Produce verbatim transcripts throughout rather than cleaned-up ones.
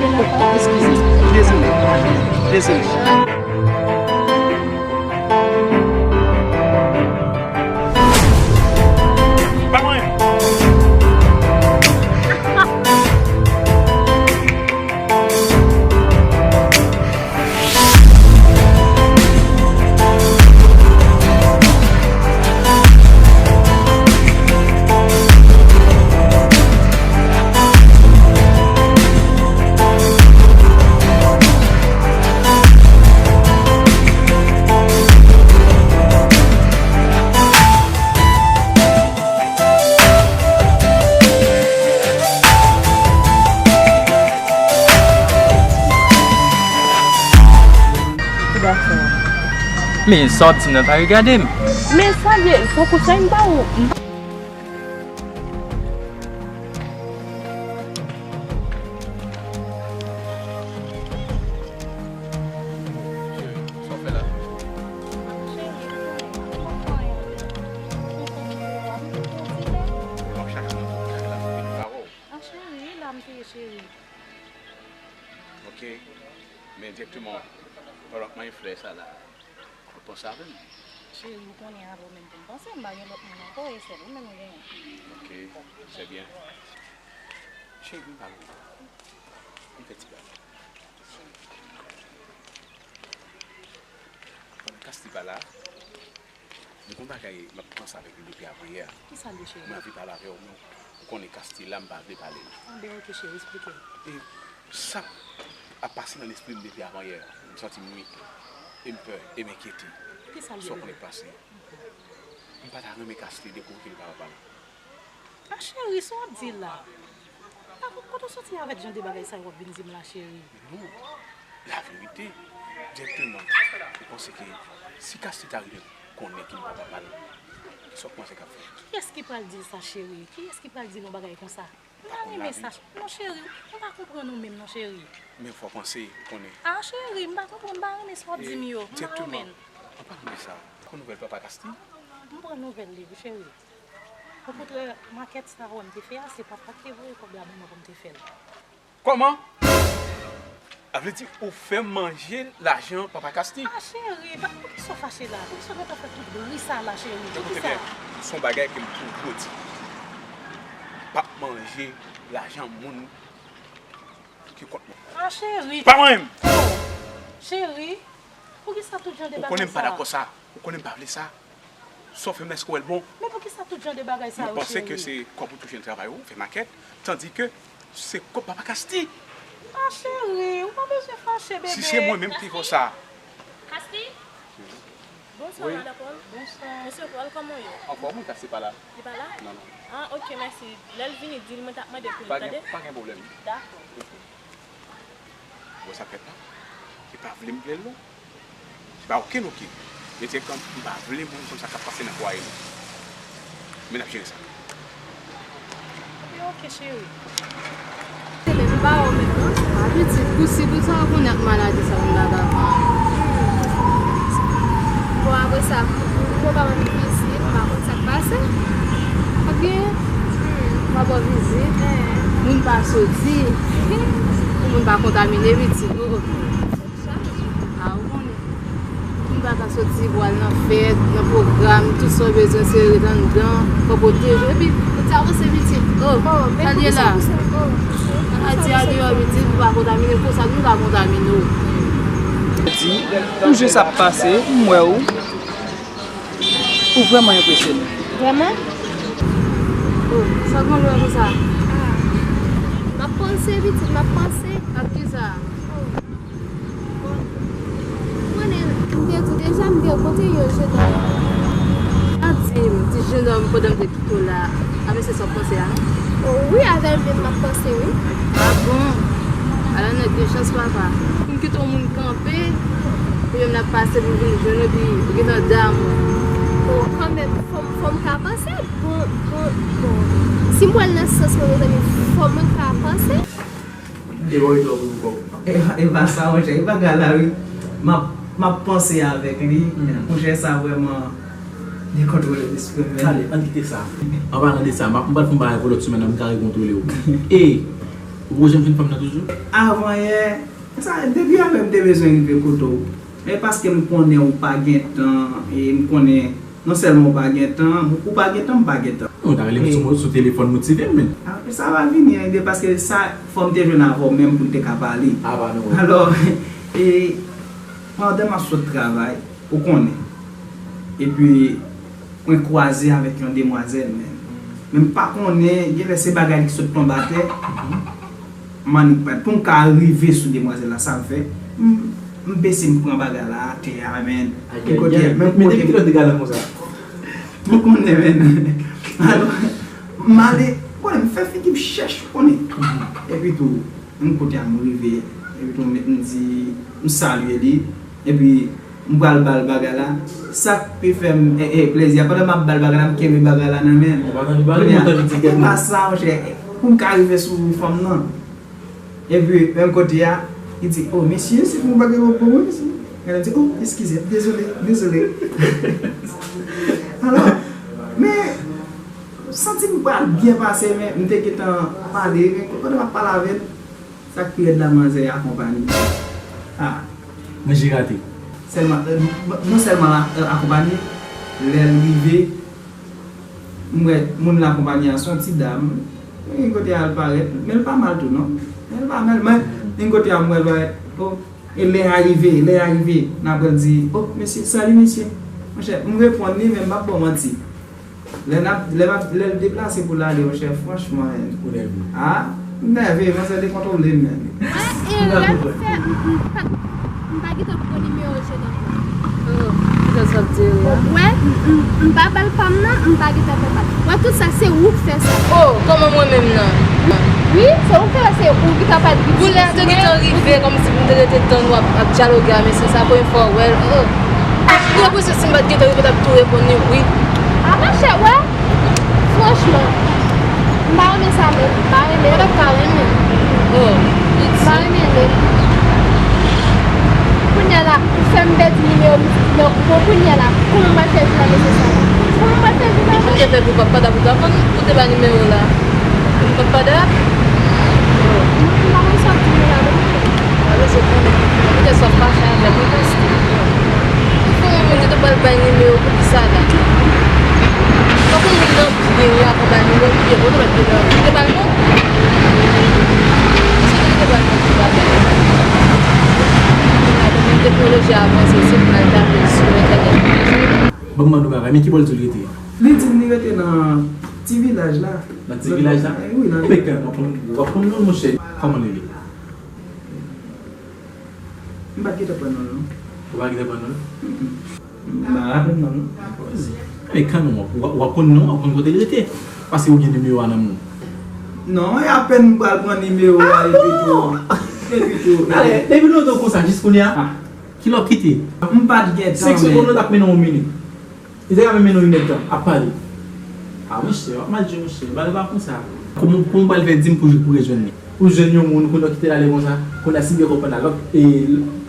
Oh, eskize. Dezole. Dezole. Pa mwen. Men sa w ap di m nan pa regade m. Men sa vye, fò konsa m ba ou. Sa w fè la? M ap chache nan tout kay la pou vin pa wè w. Ah, cheri, la m te ye, cheri. Ok. Men dirèkteman, pandan w ap manje flè sa la, ou panse avè m? Cheri, ou konnen avè w menm pou m panse, m pa gen lòt moun ankò, e sèl ou menm m genyen. Ok, c'est bien. Cheri, m pa vle. M fè ti bagay. Pandan Kasti pa la, m gon bagay m ap panse avèk li depi avanyè a. Kisa l ye, cheri? Mwen anvi pale avè w, men ou konnen Kasti la, m pa vle pale. Ah, ben, ok, cheri, eksplike m. E sa ap pase nan lespri m depi avanyè a. M santi m wete, e m pè, e m enkyete. Kisa l ye? Sa w konnen k pase? M pa ta renmen Kasti dekouvri ke li pa papa l. Ah, cheri, sa w ap di la? Ah, kote w soti avèk jan de bagay sa yo w ap vin di m la, cheri? Non, laverite, dirèkteman, ou panse ke si Kasti ta rive konnen ke m pa papa l, kisa w panse k ap fèt? Kiyès ki pral di l sa, cheri? Kiyès ki pral di l yon bagay konsa? M pa renmen sa. Non, cheri, m pa konprann ou menm, non, cheri. Men fò w panse, ou konnen. Ah, cheri, m pa konprann, m pa renmen sa w ap di m yo. M pa renmen l. An palan de sa, ou pran nouvèl papa Kasti? M pran nouvèl li, wi, cheri. Okontrè, makèt sa a w te fè a, se papa k te voye kòb la ban mwen pou m te fè l. Kòman? A vle di ou fè m manje lajan papa Kasti? Ah, cheri, pa, poukisa w fache la? Poukisa w gentan fè tout bri sa la, cheri? Poukisa? Ekoute byen, se yon bagay ke m toujou di. M p ap manje lajan moun ki kont mwen. Ah, cheri. Pa mwen menm! Oh, cheri, poukisa tout jan de bagay sa? Ou konnen m pa dakò sa. Ou konnen m pa vle sa. Sa w fè m la, èske w wè l bon? Men poukisa tout jan de bagay sa yo, cheri? Mwen panse ke se kòb ou touche nan travay ou, fè makèt, tandike se kòb papa Kasti. Ah, cheri, ou pa bezwen fache, bebe. Si se mwen menm ki fè w sa. Kasti? Bonswa, madan Paul. Bonswa. Mesye Paul, kòman w ye? Anfòm, wi, Kasti pa la. Li pa la? Non, non. Ah, ok, mèsi. Lè l vini, di l mwen t ap mande pou li, tande? Pa gen, pa gen pwoblèm. Dakò. Ok. Bon, sa fèt la. Se pa vle m vle l non. Se pa okenn oke. Men se kòm m pa vle moun konn sa k ap pase nan fwaye nou. Men n ap jere sa. Ebyen, oke, cheri. Se menm ba ou menm non. A pitit, pou si pou sa ou konnen ak maladi sa moun la ka pran. Bon, apre sa, pou, pou papa m vizit, m pa konn sa k pase. Ebyen, papa w vizit, moun pa soti, pou moun pa kontamine pitit. Oh, oh. A, ou konnen. Moun pa ka soti pou al nan fèt, nan pwogram, tout sa w bezwen se ret anndan, fò w pwoteje w. Epi, ou te avanse pitit. Oh, sa l ye la? Nan kati a deyò pitit, ou pa kontamine l konsa, nou ka kontamine w. Di, pou jan sa ap pase, m wè w, ou vrèman enpresyone. Vrèman? Oh, sa w gen lè konsa? Ah. M ap panse pitit, m ap panse. Ak kisa? Bon, ou konnen, m te di w deja, m te renkontre yon jennonm. Pa di m, ti jennonm pandan m te kite w la, a mesye sa w panse a, non? O, wi, avè l menm m ap panse, wi. A bon? Alò, nèg gen chans, papa. Pou m kite yon moun kanpe, pou yon moun ap pase pou l vin jwenn ou, epi ou gentan damou. Bon, kanmenm, fò m, fò m ka panse. Bon, bon, bon. Si m wè l nan sans mwen, mezanmi, fò mwen ka panse. E pa w ret la pou kòb. E pa, e pa sa, monchè, e pa gala, wi. M ap, m ap panse avèk li. Monchè, sa vrèman dekontwole lespri m, men. Ale, ann kite sa. An palan de sa, m ap, m pral fè yon bagay pou lòt semèn nan, m ka rekontwole w. E, Ou poko janm jwenn fanm nan toujou? Avan yè, sa, depi avè m te bezwen rive kote w. E paske m konnen ou pa gen tan, e m konnen non sèlman ou pa gen tan, ou pa gen tan, m pa gen tan. Non, ta rele m sou, sou telefòn motive m, men. Ah, sa va vini, en, de, paske sa, fò m te jwenn avè w menm pou n te ka pale. Ah, pa nou. Alò, e, pandan m ap sot travay, ou konnen. Epi, mwen kwaze avèk yon demwazèl, men. Men m pa konnen, genlè se bagay ki sot tonbe atè. M annik pèt. Pou m ka rive sou demwazèl la, sa m fè? M, m bese, m pran bagay la atè a, men. Ayayay, men, men depi kilè w te galan konsa? M konnen, men. Alò, m ale, konnen, m fè figi m chèch, konnen. Epi tou, m kote a m rive, epi tou, m, m di, m salye li, epi m pral ba l bagay la. Sa k pi fè m, e, e, plezi a, pandan m ap ba l bagay la, m kenbe bagay la nan men l. Ou pa tande pale, ou tande ti kèt la. Kounye a, se pa sa, monchè, pou m ka rive sou fanm nan. Epi, menm kote a, li di, "Oh, mesye, se pou m pa gen lòt pou mwen, mesye." Mwen di, "Oh, eskize, dezole, dezole." Alò, men, santi m pral byen pase, men m te gentan pale, men pandan m ap pale avè l, sa k pi rèd la, manzè akonpanye. Ah. Manje rate. Sèlman, euh, non sèlman la, euh, akonpanye, lè l rive, m wè moun l akonpanye a se yon ti dam. Gen kote a l parèt, men l pa mal tou, non. Men l pa mal, men gen kote a m wè l parèt. Oh, e lè a rive, lè a rive, n ap pral di, "Oh, mesye, salut, mesye." Monchè, m reponn li, men m p ap ba w manti. Lè n ap, lè m ap, lè l deplase pou l ale, monchè, franchman, men. Ou nève. Ah, m nève, manzè dekontwole m, men. Mwen, e, lè m fè, m, m pa t, m pa gentan pran nimewo l, Jedan. Oh, kisa sa ap dire a? Ou wè, m, m, m pa ba l pa m nan, m pa gentan pran pa l. Wè, tout sa, se ou k fè sa. Oh, kòman mwen menm nan? Wi, se ou k fè sa, se ou ki ta pa t. Pou lè a te gentan rive, kòmsi pou m te rete tann ou ap, ap dyaloge a mesye sa, premye fwa w wè l. Oh. Ou gen enpresyon si m pa t gentan rive, w t ap tou reponn li wi. A, monchè, wè, franchman, m pa renmen sa menm, m pa renmen. Ou pa t ap ka renmen. Oh, piti. M pa renmen menm. Kounye a la, ou fè m pèdi nimewo m, non, bon, kounye a la, kòman m pral fè vin nan mesye sa la? Kòman m pral fè vin nan? Ou te fè pou papa, ta pou ta konn, ou te ba nimewo la. Pou papa, ta? M pa konn sa w di m la, non. Alò, se konnen. Poutèt sa w fache avè m, wi, paske. Fò mwen menm, te pral bay nimewo pou ki sa la? Fòk yon moun nan byen, wi, akonpanye mwen, byen, bon, nou mèt byen, ou te bay non? Èske nou te bay non pou bagay? Kounye a, kounye a, teknoloji a avanse, se pou n al tape sou entènèt. Ban m mande w bagay, men ki bò l di w l rete? Li di m li rete nan ti vilaj la. Nan ti vilaj la? Wi, nan. Ebyen, w ap konn, w ap konn non l, monchè. Kòman li rele? M pa t gentan pran non l, non. Ou pa t gentan pran non l? Mm-mm. M pa raple m non l, non. Poze. Men kanmenm, w ap, w ap konn non, w ap konn kote l rete. Paske ou gen nimewo a nan men w. Non, e apèn m pral pran nimewo a, epi tou. Epi tou. Ale, depi lontan konsa, jis kounye a. Ah. Kilè w kite? M pa t gen tan, men. Senk segonn, ou t ap mennen yon minit. Li te ka menm mennen yon inèdtan ap pale. A, monchè, w ap mal jwe, monchè. Bagay pa konsa. Kòman, kòman w pral fè di m pou, pou rejwenn li? Ou jwenn yon moun, kounye a w kite l ale konsa, kounye a si m byen konprann la, lòt, e,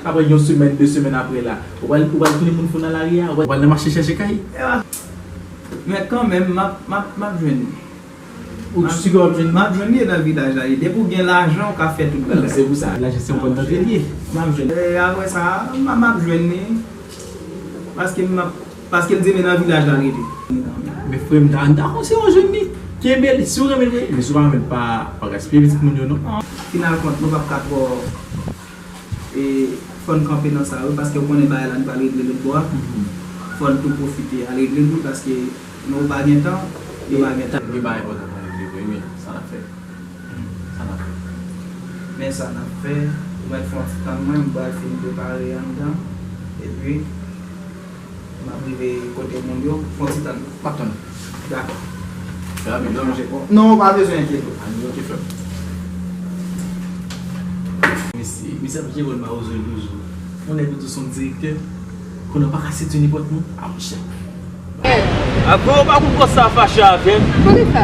apre yon semèn, de semèn apre la, ou pral, ou pral tounen moun fou nan lari a, ou pral nan mache chèche kay. Men kanmenm, m ap, m ap, m ap jwenn li. Ou si ke w ap jwenn? M ap jwenn li nan vilaj la. Depi w gen lajan, ou ka fè tout bagay. Se pou sa. Lajan se yon pòt dantre li ye. M ap jwenn. E, apre sa, m, m ap jwenn li. Paske m ap, paske l di men nan vilaj la l rete. Men frè m, m ta, m ta konseye w jwenn li. Kenbe li, si w renmen l, men si w pa renmen l, pa, pa gaspiye pitit moun yo, non. Final kont, nou p ap ka twò E fò n kanpe nan sa, wi, paske w konnen bagay la, n pral regle l lòt bò a. Mhm. Fò n tou pwofite al regle l, wi, paske nou pa gen tan, yo pa gen tan. Gen bagay enpòtan pou n regle vre, wi, sa n ap fè. Sa n ap fè. Men sa n ap fè, ou mèt fè yon ti tann mwen, m pral fin prepare anndan, epi M ap rive kote moun yo, fè yon ti tann. M ap tann ou. Dakò. Fè rapid, non, monchè. Non, ou pa bezwen enkyete w. A, ok, frè m. Mesye, mesye ap jere l mawozo l toujou. Yon nèg ou di w se yon direktè, kounye a w pa ka sedui nenpòt moun. A, monchè. Avan, ou pa konn kòman sa fache avè m. Poukisa?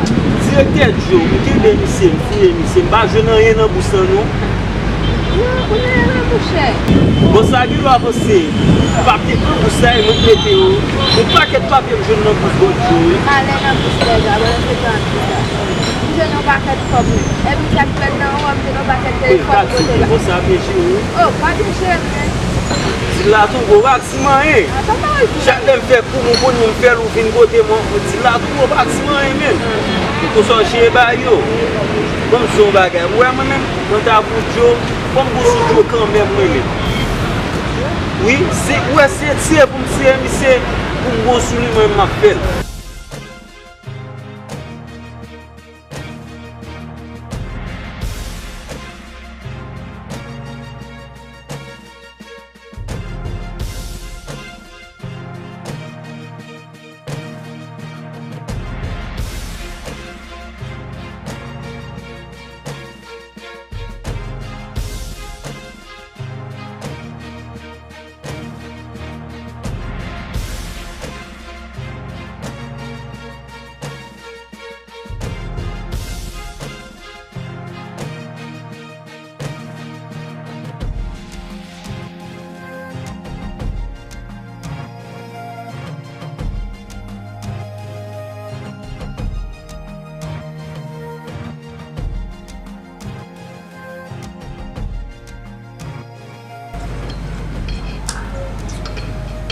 Direktè Joe, m kenbe misye, m fouye misye, m pa jwenn anyen nan bous lan, non. Yo, ou nève, monchè. Bon, sa gen lwa avanse. Papye nan bous la, e mwen k mete yo. Yon pakèt papye m jwenn nan bous bòt yo, wi. Malè nan bous nèg la, bon, se pa sa. M jwenn yon pakèt Kòb wi. Epi sa k fèt nan ou an, m te nan pakèt telefòn kote la. Konsa, byen jere. Oh, pa byen jere, men. Di la tonbe, w pa di m anyen. Chak lè m fè kou, ou konn m fè l, ou vin kote mwen, ou di la tonbe, w pa di m anyen, men. Konsa w jere bagay yo. Ban m di w yon bagay. Ou wè mwen menm, mwen ta pou Djo, fò m gou sou Djo kanmenm, mwen menm. Wi, se, ou wè se tiye pou m tiye misye, pou m gou sou li, mwen menm m ap fè l.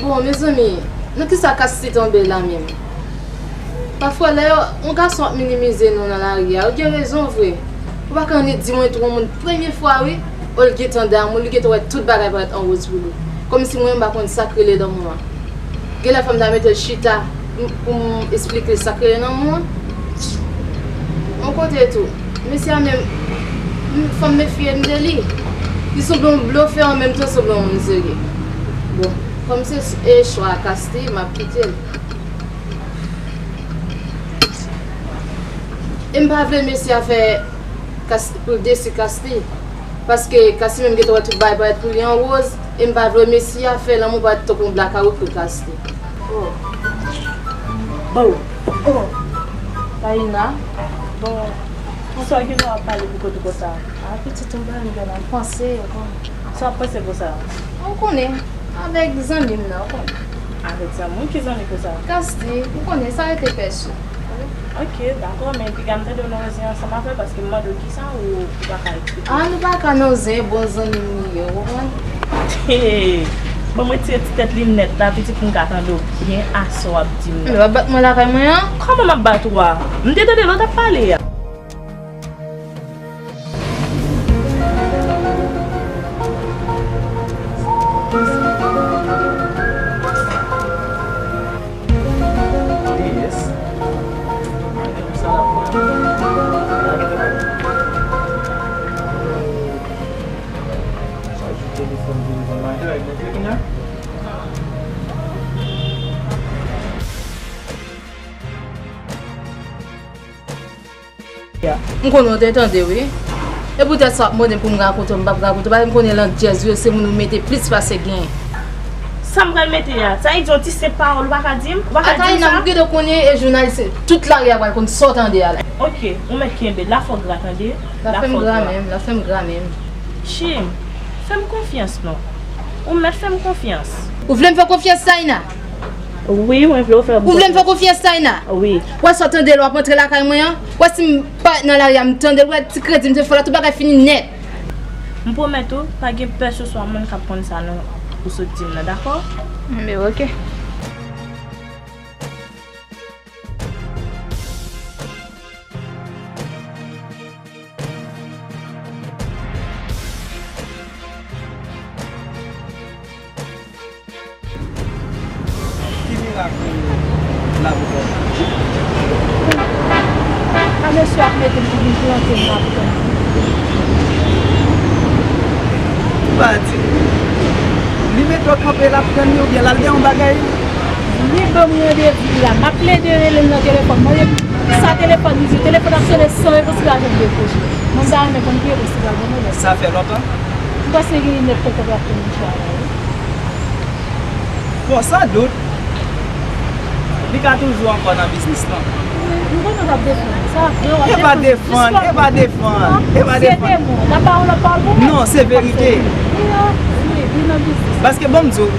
Bon, mezanmi, nan kisa Kasti tonbe la menm? Pafwa, lè yon gason ap minimize nou nan lari a, ou gen rezon vre. Ou pa ka annik di mwen tou yon moun premye fwa, wi. O, l gentan damou, li gentan wè tout bagay parèt an woz pou li. Kòmsi mwen, m pa konn sa k rele lanmou an. Genlè fò m ta mete l chita pou m, pou m esplike l sa k rele lanmou an. Yon kote tou, mesye a menm, m, fò m mefye m de li. Li sanble yon blofè an menm tan sanble yon moun serye. Bon, kòm se, e, chwa a Kasti, m ap kite l. E m pa vle mesye a fè Kas-, pou l desi Kasti. Paske Kasti menm gentan wè tout bagay parèt pou li an woz. E m pa vle mesye a fè lanmou parèt tankou yon blakawout pou Kasti. Oh. Bon. Oh. Taina. Bon. Pou sa gen lè w ap pale pou kote konsa. Ah, pitit, m pa menm gen nan panse, ou konn. Sa w ap panse konsa? Ou konnen, avèk zanmi m nan, ou konnen. Avèk zanmi w? Ki zanmi konsa? Kasti, ou konnen, sa rete pèso. Ok, dakò, men piga m tande w nan yon zen ansanm avè l, paske m mande w kisa ou, ou pa ka eksplike. Ah, nou pa ka nan zen, bon zanmi m li ye, ou konprann? Hey, bon, mwen tire ti tèt linèt la, pitit, pou m ka tande w byen asè w ap di m nan. Men w ap bat mwen lakay mwen an? Kòman m ap bat ou a? M te tande lè w t ap pale a. M konnen w te tande, wi. E poutèt sa w ap mande m pou m rakonte w, m p ap rakonte w. Paske m konnen landjèz yo, se moun ou mete plis pase gen. Sa m pral mete a? Sa vle di yon ti senp pawòl ou pa ka di m? Ou pa ka di m sa? Ataina, m gentan konnen e jounalis, tout lari a pral konn sa w tande a la. Ok, ou mèt kenbe l, la fò gra tande. La fè m gra menm, la fè m gra menm. Chim, fè m konfyans non. Ou mèt fè m konfyans. Ou vle m fè konfyans, Taina? Wi, mwen vle w fè m konfyans. Ou vle m fè konfyans, Taina? Wi. Wè sa w tande lè w ap antre lakay mwen an? Wè si m parèt nan lari a, m tande l, wè ti kredi m te fè w la, tout bagay fini nèt. M pwomèt ou, pa gen pèsonswa moun k ap konn sa non, ou sot di m nan, dakò? Enben, ok. Ki mirak la pou fè? A mesye ap mete m pou vin plante m la pou tande. Ou pa di. Li mete w kanpe l ap tann li oubyen l al dèyè yon bagay? Li ban m randevou la. M ap plede rele l nan telefòn. Mande m sa telefòn li di. Telefòn ap sonnen san reponn si l pa janm dekwoche. Mwen m ta renmen konn ki reponn li pral ban mwen. Sa fè lontan? M panse gen nèf kontan l ap tann li travay. Bon, san dout, li ka toujou ankò nan biznis lan. Wi, m konnen w t ap defann. Sa vre, w ap defann. E pa defann, e pa defann, e pa defann. Se temwen. N ap ba yon lòt pawòl pou mwen. Non, se verite. Wi, wi, li nan biznis. Paske, bon, m di w,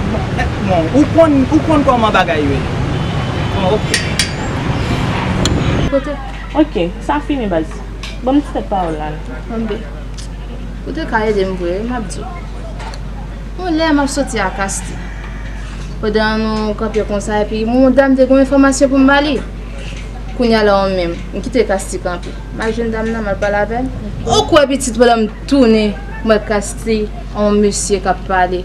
bon, ou konn, ou konn kòman bagay yo ye. Bon, ok. Kote? Ok, sa fini, baz. Ban m ti tèt pawòl la non. Anben, ou te ka ede m vre wi, m ap di w. Yon lè m ap soti ak Asti. Pandan nou kanpe konsa, epi yon dam te gen yon enfòmasyon pou m ba li. Kounye a la, ou menm, m kite Asti kanpe. M al jwenn dam nan, m al pale avè l. Ou kwè pitit, pandan m tounen, m wè Asti, yon mesye k ap pale.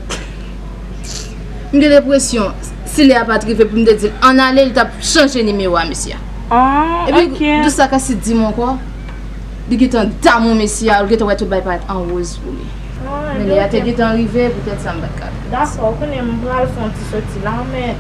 M gen lenpresyon, si lè a pa t rive pou m te di l ann ale, li t ap chanje nimewo a mesye a. Ah, epi, ok. Dous sa Asti di m ankò, li gentan damou mesye a, ou gentan wè tout bagay parèt an woz pou li. Ah, men lè a te gentan rive, poutèt sa m pa t ka vin. Dakò, ou konnen m pral fè yon ti soti la, men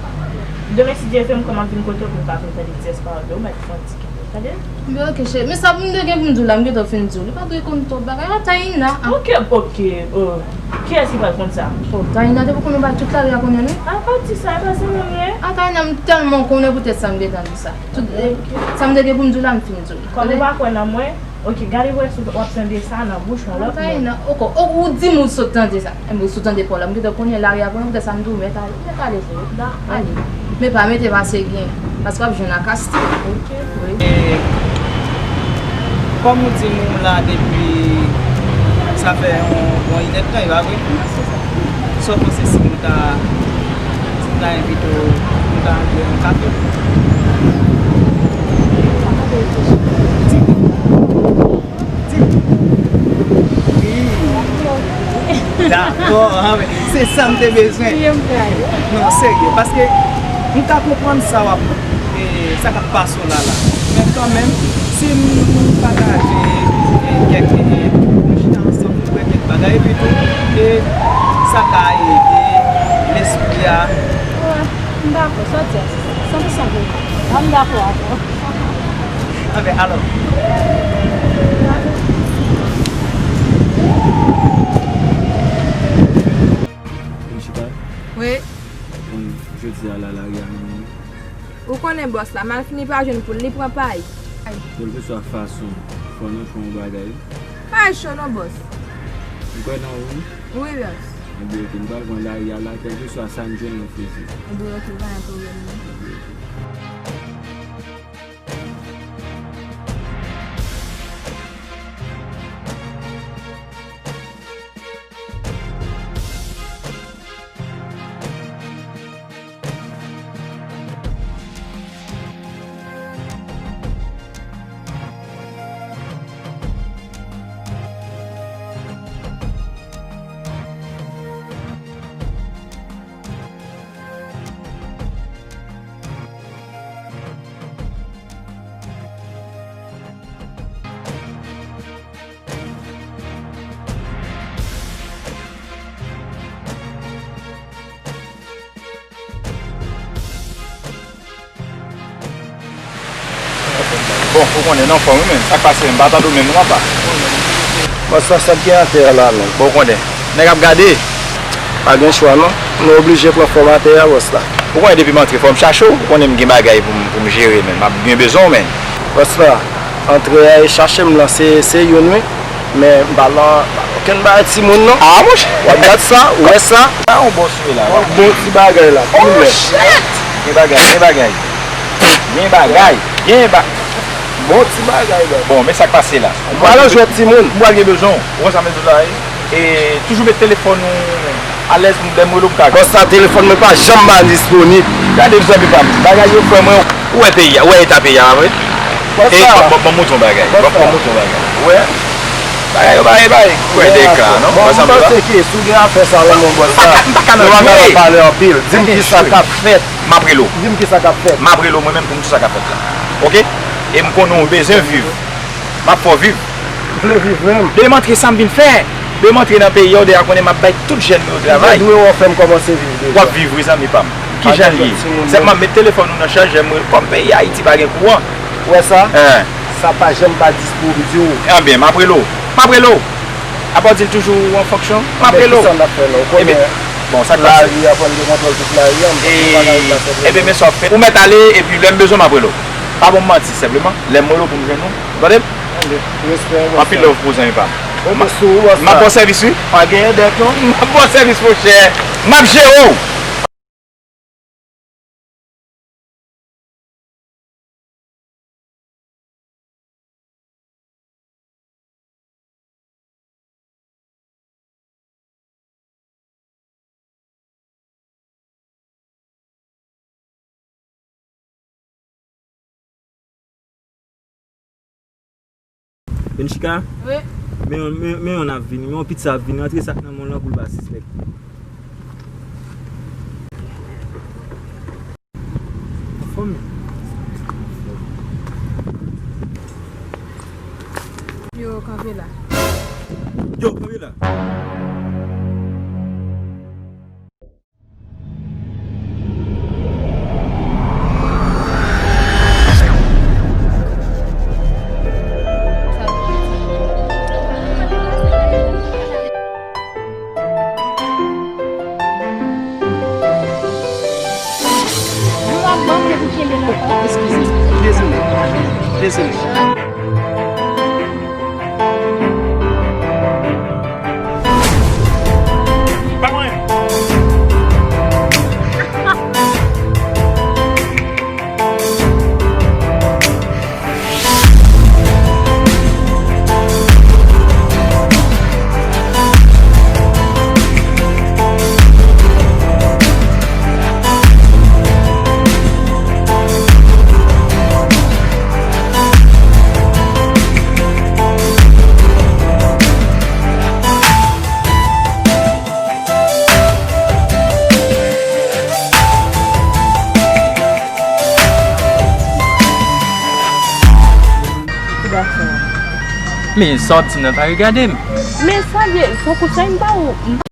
demen si Dye vle m kwè m ap vin kote w pou m ka vin fè de ti espayòl de ou, m ap fè yon ti Tande? Byen, ok, cheri. Men sa pou m te gen pou m di w la, m gentan fin di w. Li pa dwe konn twòp bagay. A, Taina. Ah. Ok, ok. Euh, kiyès ki pral konn sa? Oh, Taina te pou konnen ba tout lari a konnen, wi. A pati sa, e pa se mwen, wi. A, Taina, m tèlman konnen poutèt sa m gentan di sa. Tout, eh, sa m te gen pou m di w la, m fin di w. Kòm ou pa kwè nan mwen, ok, gade wè si w ap tande sa nan bouch yon lòt moun. A, Taina, ok, ok, ou di m ou sot tande sa. Enben, sou tande pa w la, m gentan konnen lari a konnen, poutèt sa m di w mèt ale, mèt ale vre. Dakò. Ale. Men pa mete pase gen, paske w ap jwenn ak Asti. Ok. Wi. E, kòm ou di m ou la depi sa fè yon bon inèdtan, e pa vre? Wi, se sa. Sa w panse si m ta, si m ta envite w, m ta jwenn yon kafe? Sa pa de reflechi. Wi. Dakò, ah, men se sa m te bezwen. Non, serye, paske m ka konprann sa w ap, e, sa k ap pase w la la. Men kanmenm, si n, n pataje, e, kèk, e, nou chita ansanm, nou wè kèk bagay, epi tou, e, sa ka ede lespri a. M dakò, sa w di a, se sa. San pou san vre. M dakò avè w. Anben, alò. Mishita? Wi. Bon, jodi a la, lari a menm. Ou konnen bòs la, m al fini pa jwenn pou l, li pran pay. Kèlkeswa fason, fò nou fè yon bagay. Pay cho non, bòs. Ou kwè nan ou? Wi, bòs. Ebyen, ok, nou pral pran lari a la, kèlkeswa sa n jwenn, nou fè sa. Ebyen, ok, pa gen pwoblèm, non. Ebyen, ok. Bon, ou konnen, n anfòm wi, men sa k pase, m pa tande w menm non, papa. Bòs la, sa k gen atè a la menm? Bon, ou konnen, nèg ap gade. Pa gen chwa non, nou oblije pran fòm atè a, bòs la. Ou konnen depi m antre fò m chache w, ou konnen m gen bagay pou m, pou m jere, men m ap byen bezwen w, men. Bòs la, antre a e chache m lan, se, se youn wi. Men m pa nan okenn bagay timoun non. Ah, monchè. W ap gad sa, ou wè sa? Sa yon bòs ou ye la. Yon bon ti bagay la. Oh, shit! Gen bagay, gen bagay. Gen bagay, gen ba-, bon ti bagay la. Bon, men sa k pase la. M pral jwèt timoun. M pral gen bezwen w. Ou konn sa m di w la, wi. E toujou met telefòn ou alèz pou lè m rele w m ka. Bòs la, telefòn mwen pa janm pa disponib. Gade zanmi pa m. Bagay yo fè mwen. Ou wè peyi a, ou wè eta peyi a, pa vre? Bòs la. E, ban, ban, ban m montre yon bagay. Ban, ban m montre yon bagay. Ou wè? Bagay yo pa, e pa, e kwè de ka, non? Bon, m panse ke si w gen afè sa avè m, bòs la, nou pa ka pale anpil. Di m kisa k ap fèt. M ap rele w. Di m kisa k ap fèt. M ap rele w mwen menm pou m di w sa k ap fèt la. Oke? E m konnen w bezwen viv. M ap fè w viv. Vle viv menm. Depi m antre sa m vin fè. Depi m antre nan peyi a, ou deja konnen m ap bay tout jèn yo travay. Mwen dwe wè w fè m kòmanse viv deja. W ap viv wi zanmi pa m. Kijan l ye? Sèlman met telefòn ou nan chajè, m kòm peyi Ayiti pa gen kouran. Ou wè sa? Hein. Sa pa janm pa dispo m di w. Anben, m ap rele w. M ap rele w. Apa w di l toujou an fonksyon? M ap rele w. Men kisa n ap fè la? Ou konnen lari a pran de kontwòl tout lari a, m pa ka ret la sèlman. Ebyen, men sa w ap fè. Ou mèt ale, epi lè m bezwen w, m ap rele w. Pa ban m manti, senpleman. Lè m rele w pou m jwenn ou. Tande? Anpil love pou zanmi pa m. M ap ba w sèvis wi. Pa genyen dèt non. M ap ba w sèvis monchè. M ap jere w. Benchika? Wi. Men yon, men, men yon ap vini, men yon pizza ap vini, antre sa k nan men w lan pou l pa sispèk. Anfòm? Yo, kanpe la. Yo, kanpe la. Eskize. Dezole. Dezole. Men sa w ap di m nan pa regade m. Men sa vle, fò konsa m pa ou.